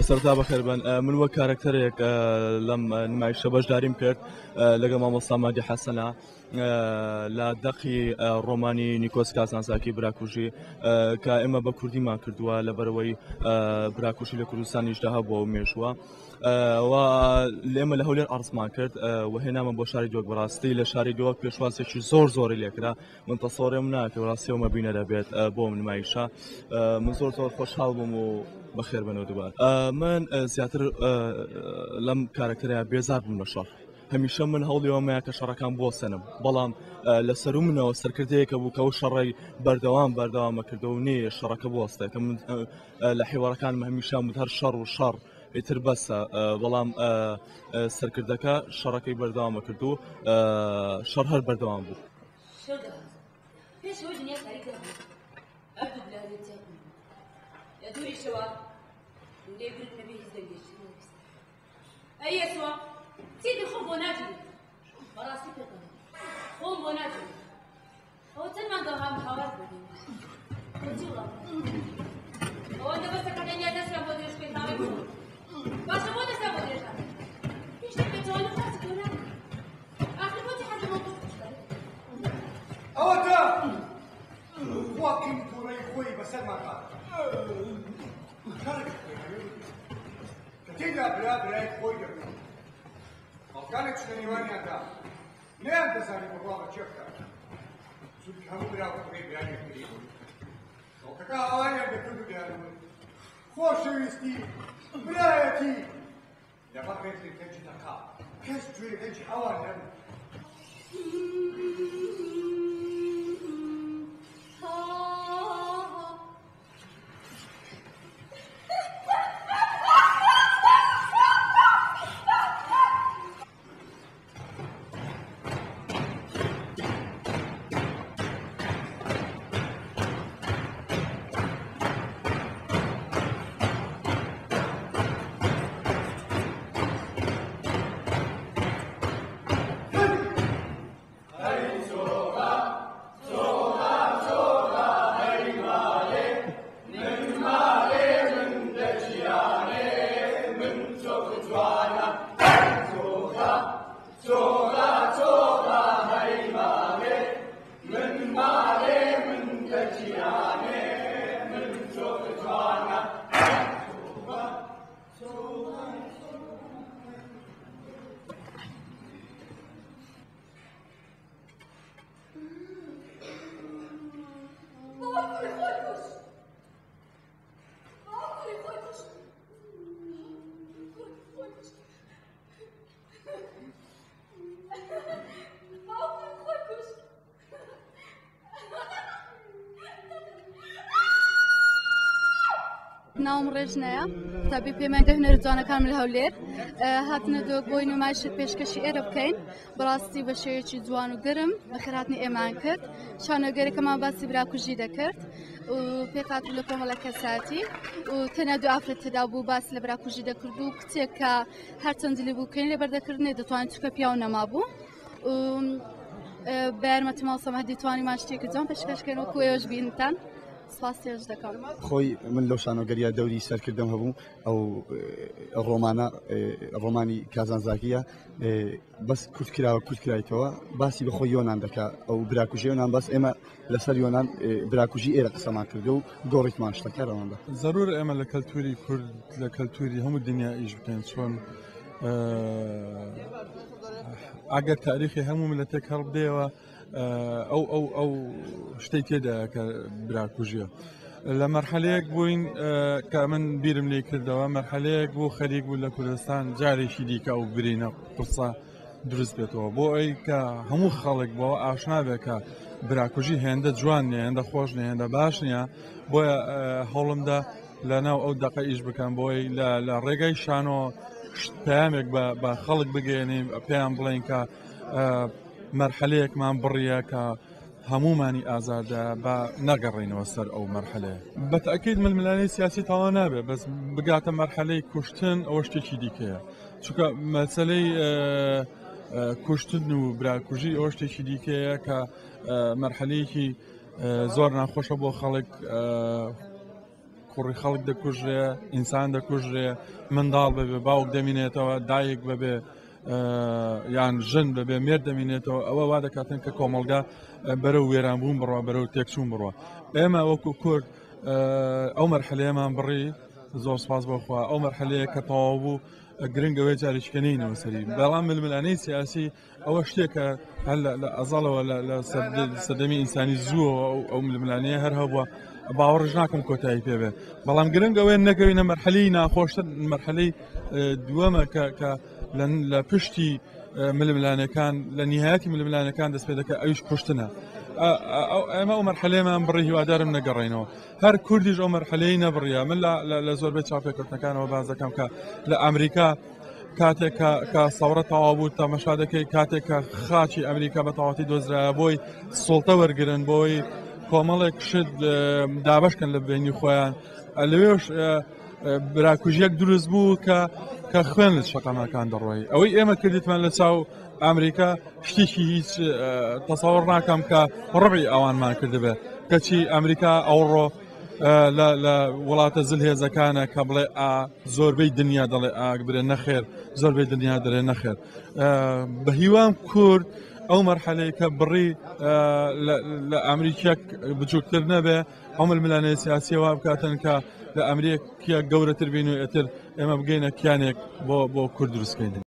سەرەتا بەخێربن من وەک کارەکتەرێک لەم نمایشە بەشداریم کرد لەگەڵ مامۆستا مادی حەسەنە لە دەقی ڕۆمانی نیکۆس کازانزاکی براکوژی کە ئێمە بە کوردیمان کردووە لەبەرەوەی براکوژی لە کوردستانیشدا هەبووە و مێژووە و لێمە لە هەولێر ئەڕزمان کرد و هێنامە بۆ شاری دۆک بەڕاستی لە شاری دۆک پێشوازێکی زۆر زۆری لێکرا من تەسەوڕێم ناکە بەڕاستی ئەومە بینەرە بێت بۆ نمایشە من زۆر زۆر خۆشحاڵ بووم و بەخێر بنەوە دووبار من زیاتر لەم کارەکتەرە بێزار بووم لە شەڕ هەمیشە من هەوڵی ئەومەیە کە شەڕەکان بۆسەنم بەڵام لە سەرو منەوە سەرکردەیەکە بوو کە ئەو شەڕی بەردەوام بەردەوامە کردەوە نییە شەڕەکە بوەستێت کە من لە حیوارەکانم هەمیشە وت هەر شەڕ و شەڕ ئیتر بەسە بەڵام سەرکردەکە شەڕەکەی بەردەوامە کرد و شەڕ هەر بەردەوام بوو. شەو دەهات پێش ئەوەی دنیا تاریک دابێت هەردوو لایان تیا بوون لە دووریشەوە لولەی گورگ نەبێ هیچ دەنگێکی نەبیست ئەی یەسوع چیدی خۆم بۆ ناگیرێت بەڕاستی پێت دەڵێم خۆم بۆ ناگیرێت ئەوە چەند مانگە هام هاوار بۆ دێنی بۆچی وڵام ئەوەندە بەسە کە تەنیا دەستیان بۆ درێژ بکەیت تاڵی بخۆن باشە بۆ دەستیان بۆ درێژ ناکەن هیچ شتێک پێچەوانە خواست تۆ ناکەن ئاخر بۆچی حەز لە مەوقف کوشتن ئەوەتا خوا قین تووڕەی خۆی بەسەرمان هات شەڕێک کە تێیدا برا برای خۆی دەکوشت خەڵکانێک چونە نێوانیاندا نەیان دەزانی بڕوا بە کێ بکەن چونکە هەموو برا و کوڕی برای یەکتری بوون خەڵکەکە هاواریان دەکرد و دەیانوت خۆشەویستی برایەتی لەبەر ڕێزی دەنگی تەقە کەس گوێی دەنگی ئەوان نەبوو. ناوم ڕێژنەیە قوتابی پەیمانگە هونەرە جوانەکانم لە هەولێر هاتنە دۆک بۆی نمایشت پێشکەشی ئێرە بکەین بەڕاستی بە شێوەیەکی جوان و گەرم بەخێرهاتنی ئێمان کرد شانۆگەرەکەمان باسی براکوژی دەکرد و پێکهات لە کۆمەڵە کەساتی و تەنیا دوو ئافرەت تێدا بوو باس لە براکوژی دەکرد و کچێک کە هەرچەند جلی بووکەین لەبەر دەکرد نەیدەتوانین چونکە پیاو نەمابوو و بە یارمەتی مامۆستا مەهدی توانیمان شتێکی جوان پێشکەش کەین وەکو ئێوەش بینتان سپاس دەکەم. خۆی من لەو شانۆگەریە دەوری سەرکردەم هەبوو ئەو ڕۆمانە ڕۆمانی کازانزاکیە بەس کورت کراوە کورت کرایتەوە باسی بەخۆی یۆناان دەکا ئەو براکوژی یۆناان بەس ئێمە لەسەر یۆناان براکوژی ئێرە قسەمان کردو و گۆڕیتمان شتەکە ڕەواندا زەرور ئێمە لە کەلتوری کورد لە کەلتوری هەموو دنیا ئیش بکەین چۆن ئەگەر تاریخی هەموو ملەتێک هەڵبدەیەوە ئەو ئەو ئەو شتەی تێدا کە براکوژیە لە مەرحەلەیەک بووین کە من بیرم لێ کردەوە مەرحەلەیەک بوو خەریک بوو لە کوردستان جارێکی دیکە ئەو برینە قورسە دروست بێتەوە بۆ ئەی کە هەموو خەڵک بۆ ئاشنا بێ کە براکوژی هێندە جوان نیە هێندە خۆش نیە هێندە باش نییە بۆیە هەوڵمدا لە ناو ئەو دەقە ئیش بکەم بۆی لە ڕێگای شانۆ پەیامێک بە خەڵک بگەێنین پێیان بڵێن کە مەرحەلەیەکمان بڕیە کە هەمومانی ئازاردە با نەگەڕینەوە سەر ئەو مەرحەلەیە بەتەکیید ململانێی سیاسی تەواو نابێ بەس بگاتە مەرحەلەی کوشتن ئەوە شتێکی دیکەیە چونکە مەسەلەی کوشتن و براکوژی ئەوە شتێکی دیکەیە کە مەرحەلەیەکی زۆر ناخۆشە بۆ خەڵک. کوڕی خەڵک دەکوژرێ، ئینسان دەکوژرێ، منداڵ بەبێ باوک دەمینێتەوە، دایک بەبێ یان ژن بەبێ مێرد دەمینێتەوە، ئەوە وا دەکاتن کە کۆمەڵگا بەرەو وێرانبوون بڕوا، بەرەو تێکچوون بڕوا. ئێمە وەکو کورد ئەو مەرحەلەیەمان بڕی، زۆر سپاس بۆ خوا ئەو مەرحەلەیە کە تەواو بوو، گرنگ ئەوەیە جارێکیکە نەینەوە سەری. بەڵام ململانێی سیاسی ئەوە شتێکە هەر لە ئەزەڵەوە لە سەردەمی ئینسانی زووەوە ئەو ململانێیە هەر هەبووە، باوەڕش ناکەم کۆتایی پێ بێ. بەڵام گرنگ ئەوەیە نەکەوینە مەرحەلەی ناخۆشتر، مەرحەلەی دووەمە کە لە پشتی ململانێکان، لە نیهایەتی ململانێکان دەست پێ دەکات، ئەویش کوشتنە. ئێمە ئەو مەرحەلەیەمان بڕی، هیوادارم نەگەڕێینەوە. هەر کوردیش ئەو مەرحەلەی نەبڕیە. من لە زۆربەی چاوپێکەوتنەکانەوە باس دەکەم کە لە ئەمریکا کاتێک کە سەورە تەواو بوو تەمەشا دەکەی، کاتێک کە خاچی ئەمریکا بە تەواتی دۆزرایە بۆی سوڵتە وەرگن، بۆی کۆمەڵێک شت دابشکن لە بینی خۆیان، لەوێش براکوژیەک دروست بوو کە خوێن لە شەقامەکان دەڕۆی. ئەوەی ئێمە کردیتمان لە چاو ئەمریکا شتێکی هیچ تەسەوڕ ناکەم کە ڕبعی ئەوانمان کردبێ، کەچی ئەمریکا ئەوڕۆ لە وڵاتە زلهێزەکانە کە بڵێ ئا زۆربەی دنیا دەڵێ ئاک برێ نەخێر، زۆربەی دنیا دەڵێ نەخێر. بە هیوام کورد ئەو مەرحەلەی کە بڕی لە ئەمریکیەک بچووکتر نەبێ، ئەو ململانێ سیاسیە وا بکاتن کە لە ئەمریکیە گەورەتر بین و ئێتر ئێمە بگەینە کیانێک بۆ کورد دروستکەین.